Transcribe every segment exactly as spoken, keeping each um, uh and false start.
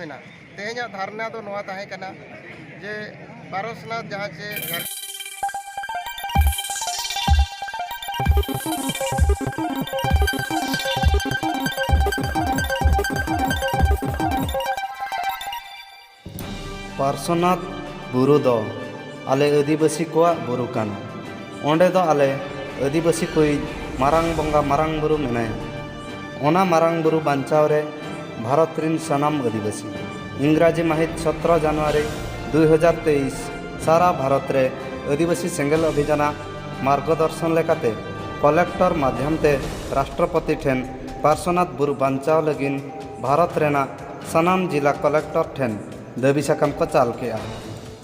ᱢᱮᱱᱟᱜᱼᱟ᱾ ᱛᱮᱦᱮᱧᱟᱜ ᱫᱷᱟᱨᱱᱟ ᱫᱚ ᱱᱚᱣᱟ ᱛᱟᱦᱮᱸ ᱠᱟᱱᱟ ᱡᱮ ᱯᱟᱨᱥᱚᱱᱟᱛᱷ ᱡᱟᱦᱟᱸ ᱪᱮ ᱡᱷᱟᱲ- ᱯᱟᱨᱥᱚᱱᱟᱛᱷ ᱵᱩᱨᱩ ᱫᱚ ᱟᱞᱮ ᱟᱹᱫᱤᱵᱟᱹᱥᱤ ᱠᱚᱣᱟᱜ ᱵᱩᱨᱩ ᱠᱟᱱᱟ᱾ ᱚᱸᱰᱮ ᱫᱚ ᱟᱞᱮ ᱟᱹᱫᱤᱵᱟᱹᱥᱤ ᱠᱚᱭᱤᱡ ᱢᱟᱨᱟᱝ ᱵᱚᱸᱜᱟ ᱢᱟᱨᱟᱝ ᱵᱩᱨᱩ ᱢᱮᱱᱟᱭᱟ᱾ ᱚᱱᱟ ᱢᱟᱨᱟᱝ ᱵᱩᱨᱩ ᱵᱟᱧᱪᱟᱣ ᱨᱮ ᱵᱷᱟᱨᱚᱛ ᱨᱤᱱ ᱥᱟᱱᱟᱢ ᱟᱹᱫᱤᱵᱟᱹᱥᱤ ᱤᱝᱨᱟᱡᱤ ᱢᱟᱹᱦᱤᱛ ᱥᱚᱛᱨᱚ ᱡᱟᱱᱩᱣᱟᱨᱤ ᱫᱩᱭ ᱦᱟᱡᱟᱨ ᱛᱮᱭᱤᱥ ᱥᱟᱨᱟ ᱵᱷᱟᱨᱚᱛ ᱨᱮ ᱟᱹᱫᱤᱵᱟᱹᱥᱤ ᱥᱮᱸᱜᱮᱞ ᱚᱵᱷᱤᱡᱟᱱᱟᱜ ᱢᱟᱨᱜᱚᱫᱚᱨᱥᱚᱱ ᱞᱮᱠᱟᱛᱮ ᱠᱚᱞᱮᱠᱴᱚᱨ ᱢᱟᱫᱷᱭᱚᱢ ᱛᱮ ᱨᱟᱥᱴᱨᱚᱯᱚᱛᱤ ᱴᱷᱮᱱ ᱯᱟᱨᱥᱚᱱᱟᱛᱷ ᱵᱩᱨᱩ ᱵᱟᱧᱪᱟᱣ ᱞᱟᱹᱜᱤᱫ ᱵᱷᱟᱨᱚᱛ ᱨᱮᱱᱟᱜ ᱥᱟᱱᱟᱢ ᱡᱤᱞᱟ ᱠᱚᱞᱮᱠᱴᱚᱨ ᱴᱷᱮᱱ ᱫᱟᱹᱵᱤ ᱥᱟᱠᱟᱢ ᱠᱚ ᱪᱟᱞ ᱠᱮᱜᱼᱟ᱾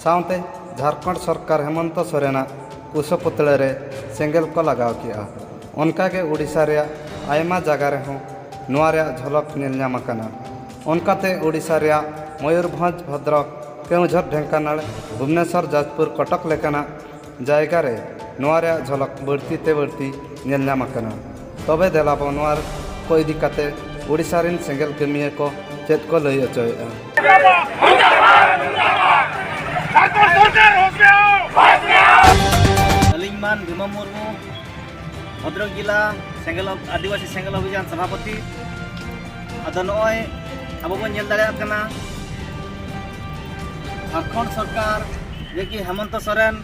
ᱥᱟᱶᱛᱮ ᱡᱷᱟᱲᱠᱷᱚᱸᱰ ᱥᱚᱨᱠᱟᱨ ᱦᱮᱢᱚᱱᱛᱚ ᱥᱚᱨᱮᱱᱟᱜ ᱠᱩᱥᱚ ᱯᱩᱛᱲᱟᱹ ᱨᱮ ᱥᱮᱸᱜᱮᱞ ᱠᱚ ᱞᱟᱜᱟᱣ ᱠᱮᱜᱼᱟ᱾ ᱚᱱᱠᱟᱜᱮ ᱳᱰᱤᱥᱟ ᱨᱮᱭᱟᱜ ᱟᱭᱢᱟ ᱡᱟᱭᱜᱟ ᱨᱮᱦᱚᱸ ᱱᱚᱣᱟ ᱨᱮᱭᱟᱜ ᱡᱷᱚᱞᱚᱠ ᱧᱮᱞ ᱧᱟᱢ ᱟᱠᱟᱱᱟ᱾ ᱚᱱᱠᱟᱛᱮ ᱳᱰᱤᱥᱟ ᱨᱮᱭᱟᱜ ᱢᱚᱭᱩᱨᱵᱷᱚᱸᱡᱽ, ᱵᱷᱚᱫᱨᱚᱠ, ᱠᱮᱣᱡᱷᱚᱨ, ᱰᱷᱮᱝᱠᱟᱱᱟᱲ, ᱵᱷᱩᱵᱽᱱᱮᱥᱚᱨ, ᱡᱟᱡᱽᱯᱩᱨ, ᱠᱚᱴᱚᱠ ᱞᱮᱠᱟᱱᱟᱜ ᱡᱟᱭᱜᱟ ᱨᱮ ᱱᱚᱣᱟ ᱨᱮᱭᱟᱜ ᱡᱷᱚᱞᱚᱠ ᱵᱟᱹᱲᱛᱤ ᱛᱮ ᱵᱟᱹᱲᱛᱤ ᱧᱮᱞ ᱧᱟᱢ ᱟᱠᱟᱱᱟ᱾ ᱛᱚᱵᱮ ᱫᱮᱞᱟ ᱵᱚ ᱱᱚᱣᱟ ᱠᱚ ᱤᱫᱤ ᱠᱟᱛᱮ ᱳᱰᱤᱥᱟ ᱨᱤᱱ ᱥᱮᱸᱜᱮᱞ ᱠᱟᱹᱢᱤᱭᱟᱹ ᱠᱚ ᱪᱮᱫ ᱠᱚ ᱞᱟᱹᱭ ᱚᱪᱚᱭᱮᱫᱼᱟ᱾ ᱟᱹᱞᱤᱧ ᱢᱟᱱ ᱵᱷᱤᱢᱟ ᱢᱩᱨᱢᱩ, ᱵᱷᱚᱫᱨᱚᱠ ᱡᱮᱞᱟ ᱥᱮᱸᱜᱮᱞ ᱚᱵ-, ᱟᱹᱫᱤᱵᱟᱹᱥᱤ ᱥᱮᱸᱜᱮᱞ ᱚᱵᱷᱤᱡᱟᱱ ᱥᱚᱵᱷᱟᱯᱚᱛᱤ᱾ ᱟᱫᱚ ᱱᱚᱜᱼᱚᱭ ᱟᱵᱚ ᱵᱚᱱ ᱧᱮᱞ ᱫᱟᱲᱮᱭᱟᱜ ᱠᱟᱱᱟ, ᱡᱷᱟᱲᱠᱷᱚᱸᱰ ᱥᱚᱨᱠᱟᱨ ᱡᱮ ᱠᱤ ᱦᱮᱢᱚᱱᱛᱚ ᱥᱚᱨᱮᱱ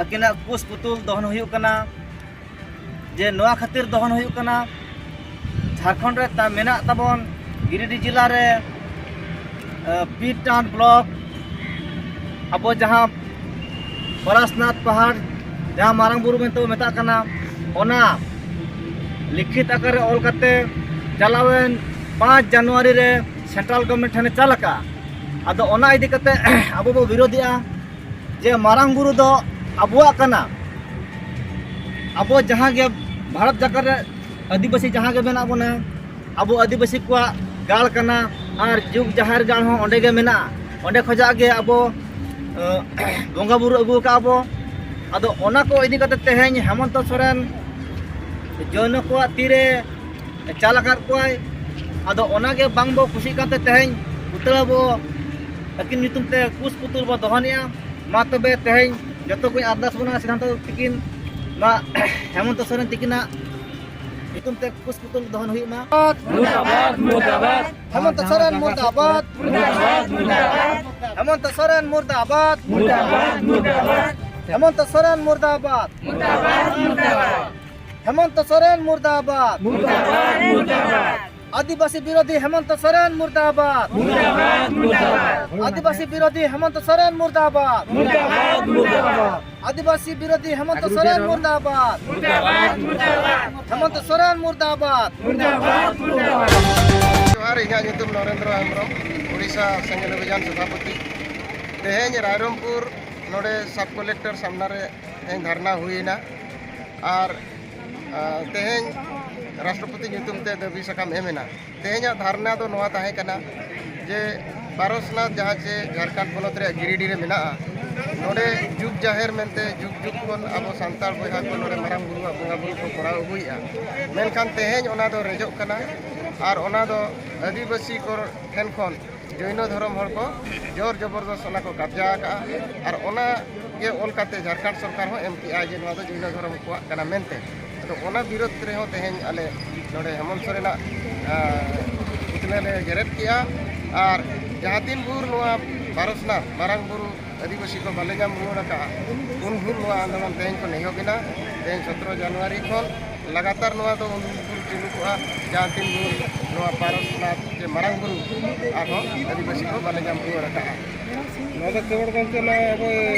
ᱟᱹᱠᱤᱱᱟᱜ ᱠᱩᱥ ᱯᱩᱛᱩᱞ ᱫᱚᱦᱚᱱ ᱦᱩᱭᱩᱜ ᱠᱟᱱᱟ᱾ ᱡᱮ ᱱᱚᱣᱟ ᱠᱷᱟᱹᱛᱤᱨ ᱫᱚᱦᱚᱱ ᱦᱩᱭᱩᱜ ᱠᱟᱱᱟ, ᱡᱷᱟᱲᱠᱷᱚᱸᱰ ᱨᱮ ᱛᱟ-, ᱢᱮᱱᱟᱜ ᱛᱟᱵᱚᱱ ᱜᱤᱨᱤᱰᱤ ᱡᱮᱞᱟ ᱨᱮ, ᱮ, ᱯᱤᱨ ᱴᱟᱸᱰ ᱵᱞᱚᱠ, ᱟᱵᱚ ᱡᱟᱦᱟᱸ ᱯᱚᱨᱮᱥᱱᱟᱛᱷ ᱯᱟᱦᱟᱲ, ᱡᱟᱦᱟᱸ ᱢᱟᱨᱟᱝ ᱵᱩᱨᱩ ᱢᱮᱱᱛᱮ ᱵᱚ ᱢᱮᱛᱟᱜ ᱠᱟᱱᱟ, ᱚᱱᱟ ᱞᱤᱠᱷᱤᱛ ᱟᱠᱟᱨ ᱨᱮ ᱚᱞ ᱠᱟᱛᱮ ᱪᱟᱞᱟᱣᱮᱱ ᱯᱟᱸᱪ ᱡᱟᱱᱩᱣᱟᱨᱤ ᱨᱮ ᱥᱮᱱᱴᱨᱟᱞ ᱜᱚᱵᱷᱢᱮᱱᱴ ᱴᱷᱮᱱᱮ ᱪᱟᱞ ᱟᱠᱟᱫᱼᱟ᱾ ᱟᱫᱚ ᱚᱱᱟ ᱤᱫᱤ ᱠᱟᱛᱮ ᱟᱵᱚ ᱵᱚ ᱵᱤᱨᱳᱫᱷᱮᱜᱼᱟ ᱡᱮ ᱢᱟᱨᱟᱝ ᱵᱩᱨᱩ ᱫᱚ ᱟᱵᱚᱣᱟᱜ ᱠᱟᱱᱟ᱾ ᱟᱵᱚ ᱡᱟᱦᱟᱸ ᱜᱮ ᱵᱷᱟᱨᱚᱛ ᱡᱟᱠᱟᱛ ᱨᱮ ᱟᱹᱫᱤᱵᱟᱹᱥᱤ ᱡᱟᱦᱟᱸ ᱜᱮ ᱢᱮᱱᱟᱜ ᱵᱚᱱᱟ, ᱟᱵᱚ ᱟᱹᱫᱤᱵᱟᱹᱥᱤ ᱠᱚᱣᱟᱜ ᱜᱟᱲ ᱠᱟᱱᱟ᱾ ᱟᱨ ᱡᱩᱜᱽ ᱡᱟᱦᱮᱨ ᱜᱟᱲ ᱦᱚᱸ ᱚᱸᱰᱮ ᱜᱮ ᱢᱮᱱᱟᱜᱼᱟ᱾ ᱚᱸᱰᱮ ᱠᱷᱚᱱᱟᱜ ᱜᱮ ᱟᱵᱚ, ᱮ, ᱵᱚᱸᱜᱟ ᱵᱩᱨᱩ ᱟᱹᱜᱩ ᱟᱠᱟᱫ ᱵᱚ᱾ ᱟᱫᱚ ᱚᱱᱟ ᱠᱚ ᱤᱫᱤ ᱠᱟᱛᱮ ᱛᱮᱦᱮᱧ ᱦᱮᱢᱚᱱᱛᱚ ᱥᱚᱨᱮᱱ ᱡᱚᱭᱱᱚ ᱠᱚᱣᱟᱜ ᱛᱤᱨᱮ ᱪᱟᱞ ᱟᱠᱟᱫ ᱠᱚᱣᱟᱭ᱾ ᱟᱫᱚ ᱚᱱᱟ ᱜᱮ ᱵᱟᱝ ᱵᱚ ᱠᱩᱥᱤᱜ ᱠᱟᱱᱛᱮ ᱛᱮᱦᱮᱧ ᱯᱩᱛᱲᱟᱹ ᱵᱚ ᱟᱹᱠᱤᱱ ᱧᱩᱛᱩᱢ ᱛᱮ ᱠᱩᱥ ᱯᱩᱛᱩᱞ ᱵᱚ ᱫᱚᱦᱚᱱᱮᱜᱼᱟ᱾ ᱢᱟ ᱛᱚᱵᱮ ᱛᱮᱦᱮᱧ ᱡᱚᱛᱚ ᱠᱚᱧ ᱟᱨᱫᱟᱥ ᱵᱚᱱᱟ ᱥᱤᱫᱷᱟᱱᱛᱚ ᱛᱤᱠᱤᱱ, ᱱᱚᱣᱟ ᱦᱮᱢᱚᱱᱛᱚ ᱥᱚᱨᱮᱱ ᱛᱤᱠᱤᱱᱟᱜ ᱧᱩᱛᱩᱢ ᱛᱮ ᱠᱩᱥ ᱯᱩᱛᱩᱞ ᱫᱚᱦᱚᱱ ᱦᱩᱭᱩᱜ ᱢᱟ᱾ ᱢᱩᱨᱫᱟᱵᱟᱫ, ᱢᱩᱨᱫᱟᱵᱟᱫ᱾ ᱦᱮᱢᱚᱱᱛᱚ ᱥᱚᱨᱮᱱ ᱢᱩᱨᱫᱟᱵᱟᱫ᱾ ᱢᱩᱨᱫᱟᱵᱟᱫ, ᱢᱩᱨᱫᱟᱵᱟᱫ᱾ ᱦᱮᱢᱚᱱᱛᱚ ᱥᱚᱨᱮᱱ ᱢᱩᱨᱫᱟᱵᱟᱫ᱾ ᱢᱩᱨᱫᱟᱵᱟᱫ, ᱢᱩᱨᱫᱟᱵᱟᱫ᱾ ᱦᱮᱢᱚᱱᱛᱚ ᱥᱚᱨᱮᱱ ᱢᱩᱨᱫᱟᱵᱟᱫ᱾ ᱢᱩᱨᱫᱟᱵᱟᱫ, ᱢᱩᱨᱫᱟᱵᱟᱫ᱾ ᱦᱮᱢᱚᱱᱛᱚ ᱥᱚᱨᱮᱱ ᱢᱩᱨᱫᱟᱵᱟᱫ᱾ ᱢᱩᱨᱫᱟᱵᱟᱫ, ᱢᱩᱨᱫᱟᱵᱟᱫ᱾ ᱟᱹᱫᱤᱵᱟᱹᱥᱤ ᱵᱤᱨᱳᱫᱷᱤ ᱦᱮᱢᱚᱱᱛᱚ ᱥᱚᱨᱮᱱ ᱢᱩᱨᱫᱟᱵᱟᱫ᱾ ᱢᱩᱨᱫᱟᱵᱟᱫ, ᱢᱩᱨᱫᱟᱵᱟᱫ᱾ ᱟᱹᱫᱤᱵᱟᱹᱥᱤ ᱵᱤᱨᱳᱫᱷᱤ ᱦᱮᱢᱚᱱᱛᱚ ᱥᱚᱨᱮᱱ ᱢᱩᱨᱫᱟᱵᱟᱫ᱾ ᱢᱩᱨᱫᱟᱵᱟᱫ, ᱢᱩᱨᱫᱟᱵᱟᱫ᱾ ᱟᱹᱫᱤᱵᱟᱹᱥᱤ ᱵᱤᱨᱳᱫᱷᱤ ᱦᱮᱢᱚᱱᱛᱚ ᱥᱚᱨᱮᱱ ᱢᱩᱨᱫᱟᱵᱟᱫ᱾ ᱢᱩᱨᱫᱟᱵᱟᱫ, ᱢᱩᱨᱫᱟᱵᱟᱫ᱾ ᱦᱮᱢᱚᱱᱛᱚ ᱥᱚᱨᱮᱱ ᱢᱩᱨᱫᱟᱵᱟᱫ᱾ ᱢᱩᱨᱫᱟᱵᱟᱫ, ᱢᱩᱨᱫᱟᱵᱟᱫ᱾ ᱡᱚᱦᱟᱨ, ᱤᱧᱟᱹᱜ ᱧᱩᱛᱩᱢ ᱱᱚᱨᱮᱱᱫᱨᱚ ᱦᱮᱢᱵᱨᱚᱢ, ᱳᱰᱤᱥᱟ ᱥᱮᱸᱜᱮᱞ ᱚᱵᱷᱤᱡᱟᱱ ᱥᱚᱵᱷᱟᱯᱚᱛᱤ᱾ ᱛᱮᱦᱮᱧ ᱨᱟᱭᱨᱚᱝᱯᱩᱨ ᱱᱚᱰᱮ ᱥᱟᱵ ᱠᱚᱞᱮᱠᱴᱚᱨ ᱥᱟᱢᱱᱟ ᱨᱮ ᱛᱮᱦᱮᱧ ᱫᱷᱟᱨᱱᱟ ᱦᱩᱭᱮᱱᱟ᱾ ᱟᱨ, ᱟ, ᱛᱮᱦᱮᱧ ᱨᱟᱥᱴᱨᱚᱯᱚᱛᱤ ᱧᱩᱛᱩᱢ ᱛᱮ ᱫᱟᱹᱵᱤ ᱥᱟᱠᱟᱢ ᱮᱢ ᱮᱱᱟ᱾ ᱛᱮᱦᱮᱧᱟᱜ ᱫᱷᱟᱨᱱᱟ ᱫᱚ ᱱᱚᱣᱟ ᱛᱟᱦᱮᱸ ᱠᱟᱱᱟ ᱡᱮ ᱯᱟᱨᱚᱥᱱᱟᱛᱷ, ᱡᱟᱦᱟᱸ ᱪᱮ ᱡᱷᱟᱲᱠᱷᱚᱸᱰ ᱯᱚᱱᱚᱛ ᱨᱮᱭᱟᱜ ᱜᱤᱨᱤᱰᱤ ᱨᱮ ᱢᱮᱱᱟᱜᱼᱟ, ᱱᱚᱰᱮ ᱡᱩᱜᱽ ᱡᱟᱦᱮᱨ ᱢᱮᱱᱛᱮ ᱡᱩᱜᱽ ᱡᱩᱜᱽ ᱠᱷᱚᱱ ᱟᱵᱚ ᱥᱟᱱᱛᱟᱲ ᱵᱚᱭᱦᱟ ᱠᱚ ᱱᱚᱰᱮ ᱢᱟᱨᱟᱝ ᱵᱩᱨᱩᱣᱟᱜ ᱵᱚᱸᱜᱟ ᱵᱩᱨᱩ ᱠᱚ ᱠᱚᱨᱟᱣ ᱟᱹᱜᱩᱭᱮᱫᱼᱟ᱾ ᱢᱮᱱᱠᱷᱟᱱ ᱛᱮᱦᱮᱧ ᱚᱱᱟ ᱫᱚ ᱨᱮᱡᱚᱜ ᱠᱟᱱᱟ᱾ ᱟᱨ ᱚᱱᱟ ᱫᱚ ᱟᱹᱫᱤᱵᱟᱹᱥᱤ ᱠᱚ ᱴᱷᱮᱱ ᱠᱷᱚᱱ ᱡᱳᱭᱱᱚ ᱫᱷᱚᱨᱚᱢ ᱦᱚᱲ ᱠᱚ ᱡᱳᱨ ᱡᱚᱵᱚᱨᱫᱚᱥ ᱚᱱᱟ ᱠᱚ ᱠᱟᱵᱽᱡᱟ ᱟᱠᱟᱫᱼᱟ᱾ ᱟᱨ ᱚᱱᱟ ᱜᱮ ᱚᱞ ᱠᱟᱛᱮ ᱡᱷᱟᱲᱠᱷᱚᱸᱰ ᱥᱚᱨᱠᱟᱨ ᱦᱚᱸ ᱮᱢ ᱠᱮᱜᱼᱟ ᱡᱮ ᱱᱚᱣᱟ ᱫᱚ ᱡᱳᱭᱱᱚ ᱫᱷᱚᱨᱚᱢ ᱠᱚᱣᱟᱜ ᱠᱟᱱᱟ ᱢᱮᱱᱛᱮ᱾ ᱟᱫᱚ ᱚᱱᱟ ᱵᱤᱨᱳᱫᱷ ᱨᱮᱦᱚᱸ ᱛᱮᱦᱮᱧ ᱟᱞᱮ ᱱᱚᱰᱮ ᱦᱮᱢᱚᱱᱛ ᱥᱚᱨᱮᱱᱟᱜ, ᱟ, ᱯᱩᱛᱞᱟᱹ ᱞᱮ ᱡᱮᱨᱮᱫ ᱠᱮᱜᱼᱟ᱾ ᱟᱨ ᱡᱟᱦᱟᱸ ᱛᱤᱱ ᱵᱷᱳᱨ ᱱᱚᱣᱟ ᱯᱟᱨᱚᱥᱱᱟᱛᱷ ᱢᱟᱨᱟᱝ ᱵᱩᱨᱩ ᱟᱹᱫᱤᱵᱟᱹᱥᱤ ᱠᱚ ᱵᱟᱞᱮ ᱧᱟᱢ ᱨᱩᱣᱟᱹᱲ ᱟᱠᱟᱫᱼᱟ, ᱩᱱ ᱵᱷᱳᱨ ᱱᱚᱣᱟ ᱟᱱᱫᱳᱞᱚᱱ ᱛᱮᱦᱮᱧ ᱠᱷᱚᱱ ᱮᱦᱚᱵ ᱮᱱᱟ᱾ ᱛᱮᱦᱮᱧ ᱥᱚᱛᱨᱚ ᱡᱟᱱᱩᱣᱟᱨᱤ ᱠᱷᱚᱱ ᱞᱟᱜᱟᱛᱟᱨ ᱱᱚᱣᱟ ᱫᱚ ᱩᱱ ᱵᱷᱳᱨ ᱪᱟᱹᱞᱩ ᱠᱚᱜᱼᱟ, ᱡᱟᱦᱟᱸ ᱛᱤᱱ ᱵᱷᱳᱨ ᱱᱚᱣᱟ ᱯᱟᱨᱚᱥᱱᱟᱛᱷ ᱡᱮ ᱢᱟᱨᱟᱝ ᱵᱩᱨᱩ ᱟᱨᱦᱚᱸ ᱟᱹᱫᱤᱵᱟᱹᱥᱤ ᱠᱚ ᱵᱟᱞᱮ ᱧᱟᱢ ᱨᱩᱣᱟᱹᱲ ᱟᱠᱟᱫᱼᱟ᱾ ᱱᱚᱣᱟ ᱫᱚ ᱠᱮᱵᱚᱞ ᱜᱚᱢᱠᱮ ᱱᱚᱣᱟ ᱟᱵᱚ,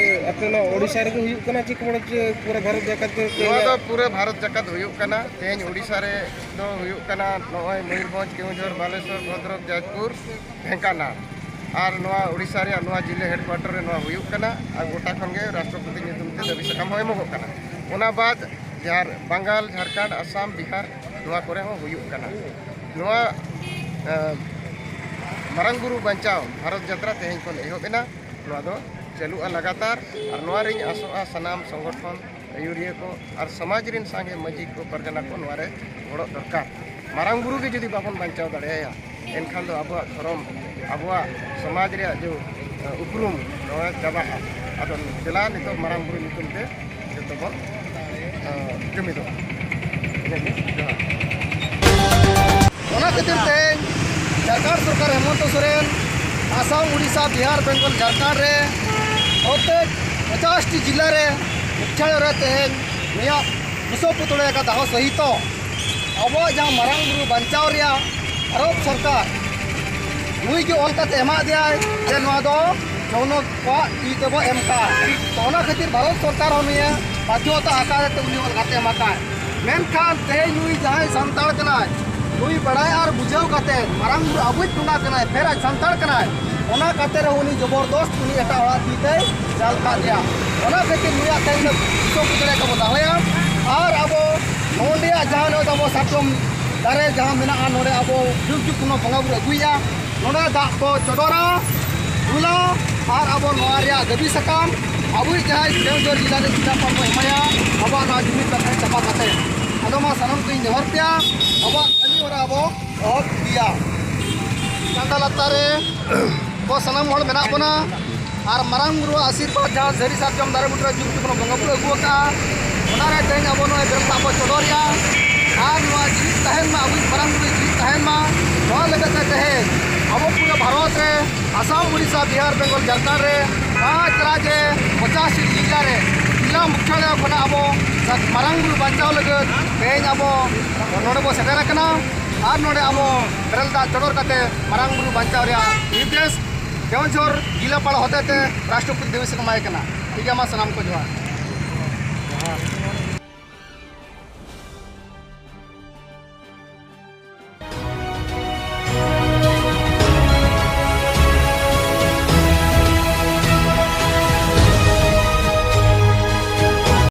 ᱟᱯᱮ ᱱᱚᱣᱟ ᱳᱰᱤᱥᱟ ᱨᱮᱜᱮ ᱦᱩᱭᱩᱜ ᱠᱟᱱᱟ ᱪᱮ ᱠᱮᱵᱚᱞ ᱡᱮ ᱯᱩᱨᱟᱹ ᱵᱷᱟᱨᱚᱛ ᱡᱟᱠᱟᱛ ᱨᱮ? ᱱᱚᱣᱟ ᱫᱚ ᱯᱩᱨᱟᱹ ᱵᱷᱟᱨᱚᱛ ᱡᱟᱠᱟᱛ ᱦᱩᱭᱩᱜ ᱠᱟᱱᱟ᱾ ᱛᱮᱦᱮᱧ ᱳᱰᱤᱥᱟ ᱨᱮ ᱫᱚ ᱦᱩᱭᱩᱜ ᱠᱟᱱᱟ ᱱᱚᱜᱼᱚᱭ ᱢᱚᱭᱩᱨᱵᱷᱚᱸᱡᱽ, ᱠᱮᱣᱚᱱᱡᱷᱚᱨ, ᱵᱟᱞᱮᱥᱚᱨ, ᱵᱷᱚᱫᱨᱚᱠ, ᱡᱟᱡᱽᱯᱩᱨ, ᱰᱷᱮᱝᱠᱟᱱᱟᱞ᱾ ᱟᱨ ᱱᱚᱣᱟ ᱳᱰᱤᱥᱟ ᱨᱮᱭᱟᱜ ᱱᱚᱣᱟ ᱡᱤᱞᱟᱹ ᱦᱮᱰᱠᱩᱣᱟᱴᱚᱨ ᱨᱮ ᱱᱚᱣᱟ ᱦᱩᱭᱩᱜ ᱠᱟᱱᱟ᱾ ᱟᱨ ᱜᱚᱴᱟ ᱠᱷᱚᱱ ᱜᱮ ᱨᱟᱥᱴᱨᱚᱯᱚᱛᱤ ᱧᱩᱛᱩᱢ ᱛᱮ ᱫᱟᱹᱵᱤ ᱥᱟᱠᱟᱢ ᱦᱚᱸ ᱮᱢᱚᱜᱚᱜ ᱠᱟᱱᱟ᱾ ᱚᱱᱟ ᱵᱟᱫ ᱡᱟᱦᱟᱸ ᱵᱟᱝᱜᱟᱞ, ᱡᱷᱟᱲᱠᱷᱚᱸᱰ, ᱟᱥᱟᱢ, ᱵᱤᱦᱟᱨ, ᱱᱚᱣᱟ ᱠᱚᱨᱮ ᱦᱚᱸ ᱦᱩᱭᱩᱜ ᱠᱟᱱᱟ᱾ ᱱᱚᱣᱟ, ᱮ, ᱢᱟᱨᱟᱝ ᱵᱩᱨᱩ ᱵᱟᱧᱪᱟᱣ ᱵᱷᱟᱨᱚᱛ ᱡᱟᱛᱨᱟ ᱛᱮᱦᱮᱧ ᱠᱷᱚᱱ ᱮᱦᱚᱵ ᱮᱱᱟ᱾ ᱱᱚᱣᱟ ᱫᱚ ᱪᱟᱹᱞᱩᱜᱼᱟ ᱞᱟᱜᱟᱛᱟᱨ᱾ ᱟᱨ ᱱᱚᱣᱟ ᱨᱤᱧ ᱟᱥᱚᱜᱼᱟ ᱥᱟᱱᱟᱢ ᱥᱚᱝᱜᱚᱴᱷᱚᱱ ᱟᱹᱭᱩᱨᱤᱭᱟᱹ ᱠᱚ ᱟᱨ ᱥᱚᱢᱟᱡᱽ ᱨᱮᱱ ᱥᱟᱸᱜᱮ ᱢᱟᱹᱡᱷᱤ ᱠᱚ, ᱯᱟᱨᱜᱟᱱᱟ ᱠᱚ ᱱᱚᱣᱟ ᱨᱮ ᱜᱚᱲᱚᱜ ᱫᱚᱨᱠᱟᱨ᱾ ᱢᱟᱨᱟᱝ ᱵᱩᱨᱩ ᱜᱮ ᱡᱩᱫᱤ ᱵᱟᱵᱚᱱ ᱵᱟᱧᱪᱟᱣ ᱫᱟᱲᱮᱭᱟᱭᱟ, ᱮᱱᱠᱷᱟᱱ ᱫᱚ ᱟᱵᱚᱣᱟᱜ ᱫᱷᱚᱨᱚᱢ ᱟᱵᱚᱣᱟᱜ ᱥᱚᱢᱟᱡᱽ ᱨᱮᱭᱟᱜ ᱡᱮ, ᱮ, ᱩᱯᱨᱩᱢ ᱱᱚᱣᱟ ᱪᱟᱵᱟᱜᱼᱟ᱾ ᱟᱫᱚ ᱫᱮᱞᱟ ᱱᱤᱛᱚᱜ ᱢᱟᱨᱟᱝ ᱵᱩᱨᱩ ᱧᱩᱛᱩᱢ ᱛᱮ ᱡᱚᱛᱚ ᱵᱚᱱ, ᱮ, ᱡᱩᱢᱤᱫᱚᱜᱼᱟ᱾ ᱤᱱᱟᱹᱜᱮ, ᱡᱚᱦᱟᱨ᱾ ᱚᱱᱟ ᱠᱷᱟᱹᱛᱤᱨ ᱛᱮ ᱡᱷᱟᱲᱠᱷᱚᱸᱰ ᱥᱚᱨᱠᱟᱨ ᱦᱮᱢᱚᱱᱛᱚ ᱥᱚᱨᱮᱱ ᱟᱥᱟᱢ, ᱩᱰᱤᱥᱟ, ᱵᱤᱦᱟᱨ, ᱵᱮᱝᱜᱚᱞ, ᱡᱷᱟᱲᱠᱷᱚᱸᱰ ᱨᱮ ᱯᱨᱚᱛᱮᱠ ᱯᱚᱪᱟᱥ ᱴᱤ ᱡᱤᱞᱟ ᱨᱮ ᱢᱩᱠᱷᱭᱟᱞᱚᱭ ᱨᱮ ᱛᱮᱦᱮᱧ ᱱᱩᱭᱟᱜ ᱵᱤᱥᱚ ᱯᱩᱛᱲᱟᱹ ᱟᱠᱟᱫ ᱫᱚᱦᱚ ᱥᱚᱦᱤᱛᱚ ᱟᱵᱚᱣᱟᱜ ᱡᱟᱦᱟᱸ ᱢᱟᱨᱟᱝ ᱵᱩᱨᱩ ᱵᱟᱧᱪᱟᱣ ᱨᱮᱭᱟᱜ ᱵᱷᱟᱨᱚᱛ ᱥᱚᱨᱠᱟᱨ ᱱᱩᱭ ᱜᱮ ᱚᱞ ᱠᱟᱛᱮ ᱮᱢᱟᱫ ᱫᱮᱭᱟᱭ ᱡᱮ ᱱᱚᱣᱟ ᱫᱚ ᱡᱚᱱᱚ ᱠᱚᱣᱟᱜ ᱛᱤ ᱛᱮᱵᱚ ᱮᱢ ᱠᱟᱜᱼᱟ᱾ ᱛᱚ ᱚᱱᱟ ᱠᱷᱟᱹᱛᱤᱨ ᱵᱷᱟᱨᱚᱛ ᱥᱚᱨᱠᱟᱨ ᱦᱚᱸ ᱱᱤᱭᱟᱹ ᱵᱟᱫᱽᱫᱷᱚᱛᱟ ᱟᱠᱟᱫ ᱛᱮ ᱩᱱᱤ ᱚᱞ ᱠᱟᱛᱮ ᱮᱢ ᱟᱠᱟᱫ᱾ ᱢᱮᱱᱠᱷᱟᱱ ᱛᱮᱦᱮᱧ ᱱᱩᱭ ᱡᱟᱦᱟᱸᱭ ᱥᱟᱱᱛᱟᱲ ᱠᱟᱱᱟᱭ, ᱱᱩᱭ ᱵᱟᱲᱟᱭ ᱟᱨ ᱵᱩᱡᱷᱟᱹᱣ ᱠᱟᱛᱮ ᱢᱟᱨᱟᱝ ᱵᱩᱨᱩ ᱟᱵᱚᱭᱤᱡ ᱵᱚᱸᱜᱟ ᱠᱟᱱᱟᱭ, ᱯᱷᱮᱨ ᱟᱡ ᱥᱟᱱᱛᱟᱲ ᱠᱟᱱᱟᱭ, ᱚᱱᱟ ᱠᱟᱛᱮ ᱨᱮᱦᱚᱸ ᱩᱱᱤ ᱡᱚᱵᱚᱨᱫᱚᱥᱛ ᱩᱱᱤ ᱮᱴᱟᱜ ᱦᱚᱲᱟᱜ ᱛᱤ ᱛᱮᱭ ᱪᱟᱞ ᱠᱟᱜ ᱫᱮᱭᱟ᱾ ᱚᱱᱟ ᱠᱷᱟᱹᱛᱤᱨ ᱱᱩᱭᱟᱜ ᱛᱮᱦᱮᱧ ᱫᱚ ᱵᱤᱥᱚ ᱯᱩᱡᱟᱹ ᱨᱮ ᱟᱵᱚ ᱫᱟᱦᱚᱭᱟ᱾ ᱟᱨ ᱟᱵᱚ ᱱᱚᱰᱮᱭᱟᱜ ᱡᱟᱦᱟᱸ ᱱᱚᱜᱼᱚᱭ ᱛᱟᱵᱚ ᱥᱟᱨᱡᱚᱢ ᱫᱟᱨᱮ ᱡᱟᱦᱟᱸ ᱢᱮᱱᱟᱜᱼᱟ, ᱱᱚᱰᱮ ᱟᱵᱚ ᱡᱩᱜᱽ ᱡᱩᱜᱽ ᱠᱷᱚᱱ ᱵᱚᱸᱜᱟ ᱵᱩᱨᱩ ᱟᱹᱜᱩᱭᱮᱫᱼᱟ᱾ ᱱᱚᱰᱮ ᱫᱟᱜ ᱵᱚ ᱪᱚᱰᱚᱨᱟ, ᱫᱩᱞᱟ, ᱟᱨ ᱟᱵᱚ ᱱᱚᱣᱟ ᱨᱮᱭᱟᱜ ᱫᱟᱹᱵᱤ ᱥᱟᱠᱟᱢ ᱟᱵᱚᱭᱤᱡ ᱡᱟᱦᱟᱸᱭ ᱠᱮᱣᱡᱷᱚᱨ ᱡᱮᱞᱟ ᱨᱮ ᱡᱮᱞᱟᱯᱟᱞ ᱵᱚ ᱮᱢᱟᱭᱟ, ᱟᱵᱚᱣᱟᱜ ᱱᱚᱣᱟ ᱡᱩᱢᱤᱫ ᱠᱟᱛᱷᱟ ᱪᱟᱵᱟ ᱠᱟᱛᱮ᱾ ᱟᱫᱚ ᱢᱟ ᱥᱟᱱᱟᱢ ᱠᱚᱧ ᱱᱮᱦᱚᱨ ᱯᱮᱭᱟ, ᱟᱵᱚᱣᱟᱜ ᱠᱟᱹᱢᱤ ᱦᱚᱨᱟ ᱵᱚ ᱮᱦᱚᱵ ᱤᱫᱤᱭᱟ᱾ ᱪᱟᱸᱫᱟ ᱞᱟᱛᱟᱨ ᱨᱮ ᱟᱵᱚ ᱥᱟᱱᱟᱢ ᱦᱚᱲ ᱢᱮᱱᱟᱜ ᱵᱚᱱᱟ᱾ ᱟᱨ ᱢᱟᱨᱟᱝ ᱵᱩᱨᱩᱣᱟᱜ ᱟᱥᱤᱨᱵᱟᱫᱽ ᱡᱟᱦᱟᱸ ᱥᱟᱹᱨᱤ ᱥᱟᱨᱡᱚᱢ ᱫᱟᱨᱮ ᱵᱩᱴᱟᱹ ᱨᱮ ᱡᱩᱜᱽ ᱡᱩᱜᱽ ᱠᱷᱚᱱ ᱵᱚᱸᱜᱟ ᱵᱩᱨᱩ ᱟᱹᱜᱩ ᱟᱠᱟᱫᱼᱟ, ᱚᱱᱟ ᱨᱮ ᱛᱮᱦᱮᱧ ᱟᱵᱚ ᱱᱚᱜᱼᱚᱭ ᱵᱮᱨᱮᱞ ᱫᱟᱜ ᱵᱚ ᱪᱚᱰᱚᱨᱮᱜᱼᱟ᱾ ᱟᱨ ᱱᱚᱣᱟ ᱡᱤᱣᱤᱫ ᱛᱟᱦᱮᱱ ᱢᱟ, ᱟᱵᱚᱭᱤᱡ ᱢᱟᱨᱟᱝ ᱵᱩᱨᱩ ᱡᱤᱣᱤᱫ ᱛᱟᱦᱮᱱ ᱢᱟ, ᱱᱚᱣᱟ ᱞᱟᱹᱜᱤᱫ ᱛᱮ ᱛᱮᱦᱮᱧ ᱟᱵᱚ ᱯᱩᱨᱟᱹ ᱵᱷᱟᱨᱚᱛ ᱨᱮ, ᱟᱥᱟᱢ, ᱩᱰᱤᱥᱟ, ᱵᱤᱦᱟᱨ, ᱵᱮᱝᱜᱚᱞ, ᱡᱷᱟᱲᱠᱷᱚᱸᱰ ᱨᱮ, ᱯᱟᱸᱪ ᱨᱟᱡᱽ ᱨᱮ, ᱯᱚᱸᱪᱟᱥᱤ ᱡᱮᱞᱟ ᱨᱮ, ᱡᱮᱞᱟ ᱢᱩᱠᱷᱭᱟᱞᱚᱭ ᱠᱷᱚᱱᱟᱜ ᱟᱵᱚ ᱢᱟᱨᱟᱝ ᱵᱩᱨᱩ ᱵᱟᱧᱪᱟᱣ ᱞᱟᱹᱜᱤᱫ ᱛᱮᱦᱮᱧ ᱟᱵᱚ ᱱᱚᱰᱮ ᱵᱚ ᱥᱮᱴᱮᱨ ᱟᱠᱟᱱᱟ᱾ ᱟᱨ ᱱᱚᱰᱮ ᱟᱵᱚ ᱵᱮᱨᱮᱞ ᱫᱟᱜ ᱪᱚᱰᱚᱨ ᱠᱟᱛᱮ ᱢᱟᱨᱟᱝ ᱵᱩᱨᱩ ᱵᱟᱧᱪᱟᱣ ᱨᱮᱭᱟᱜ ᱱᱤᱨᱫᱮᱥ ᱠᱮᱣᱡᱷᱚᱨ ᱡᱮᱞᱟᱯᱟᱲ ᱦᱚᱛᱮᱛᱮ ᱨᱟᱥᱴᱨᱚᱯᱚᱛᱤ ᱫᱤᱵᱚᱥ ᱠᱚ ᱮᱢᱟᱭ ᱠᱟᱱᱟ᱾ ᱴᱷᱤᱠ ᱜᱮᱭᱟ, ᱢᱟ ᱥᱟᱱᱟᱢ ᱠᱚ ᱡᱚᱦᱟᱨ᱾